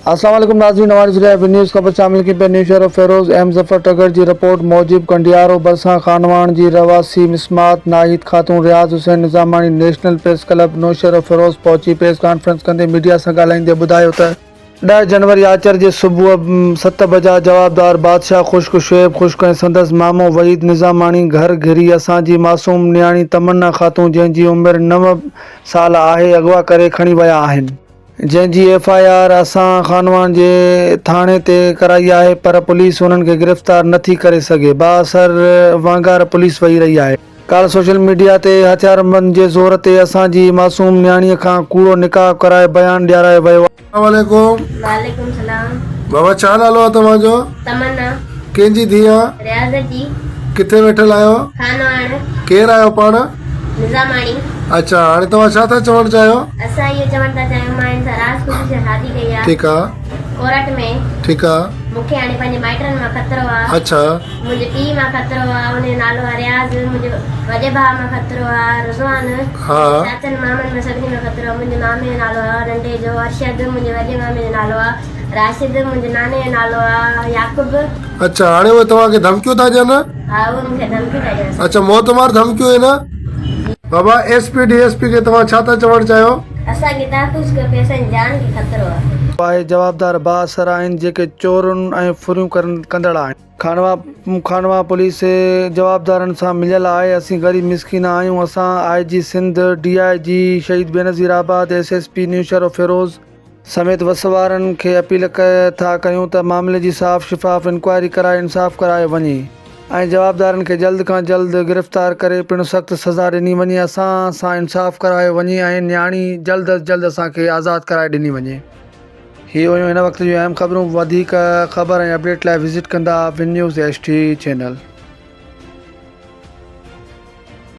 السلام عليڪم ناظرين اوهان ڏسي رهيا آهيو نيوز خبر شامل ڪئي پئي نوشهروفيروز ايم ظفر ٽڳڙ جي رپورٽ موجب ڪنڊيارو ڀرسان خانواهڻ جي رهواسي مسمات Nahid Khatoon Riaz Hussain Nizamani national press club Naushahro Feroze پهچي پريس ڪانفرنس ڪندي ميڊيا سان ڳالهائيندي ٻڌايو ته ڏهه جنوري آچر جي صبح ست بجا جوابدار بادشاهه خشڪ، شعيب خشڪ ۽ سندس مامو وحيد نظاماڻي گهر گهري اسان جي معصوم نياڻي تمنا خاتون جنهن جي عمر نو سال آهي اغوا ڪري کڻي ويا آهن. جنهن جي ايف I R اسان خانواهڻ جي ٿاڻي تي ڪرائي آهي پر پوليس انهن کي گرفتار نه ٿي ڪري سگهي بااثر وانگار پوليس وئي رهي آهي. ڪالهه سوشل ميڊيا تي هٿياربند جي زور تي اسان جي معصوم نياڻي کان ڪوڙو نڪاح ڪرائي بيان ڏيارايو ويو آهي. السلام عليڪم. وعليڪم السلام. بابا ڇا نالو آ توهان جو؟ تمنا. ڪنهن جي ڌيء آ؟ رياض جي. ڪٿي ويٺل آهيو؟ خانواهڻ. ڪير آهيو پاڻ؟ نظاماڻي. اڇا هاڻي توهان ڇا ٿا چوڻ چاهيو؟ اسان اهو چوڻ ٿا چاهيون مان هن سان راز خوشي سان شادي ڪئي آ. ٺيڪ آ. ڪورٽ ۾. ٺيڪ آ. مون کي هاڻي پنهنجي مائٽن مان خطرو آ. اڇا. منهنجي پيء مان خطرو آ ان جو نالو آ رياض منهنجي وڏي ڀاء مان خطرو آ رضوان. ها. چاچن مامن مان سڀني مان خطرو آ منهنجي مامي جو نالو آ ننڍي جو ارشد منهنجي وڏي مامي جو نالو آ راشد منهنجي ناني جو نالو آ يعقوب. اڇا هاڻي اهي توهان کي ڌمڪيون ٿا ڏين؟ ها اهي مون کي ڌمڪيون ٿا ڏين. اڇا موت مار ڌمڪيون آهن؟ بابا S P D S P کي توهان ڇا ٿا چوڻ چاهيو؟ اسان کي تحفظ کپي اسان جي جان کي خطرو آهي. آهي جوابدار بااثر آهن جيڪي چورن ۽ ڦريون ڪندڙ آهن. خانواهه پوليس جوابدارن سان مليل آهي اسين غريب مسڪين آهيون اسان I G Sindh D I G Shaheed Benazirabad S S P Naushahro Feroze سميت وس وارن کي اپيل ٿا ڪيون ته معاملي جي صاف شفاف انڪوائري ڪرائي انصاف ڪرايو وڃي ۽ جوابدارن کي جلد کان جلد گرفتار ڪري پڻ سخت سزا ڏني وڃي اسان سان انصاف ڪرايو وڃي ۽ نياڻي جلد از جلد اسان کي آزاد ڪرائي ڏني وڃي. هي هيون هن وقت جون اهم خبرون وڌيڪ خبر ۽ اپڊيٽ لاء وزٽ ڪندا one news H T channel.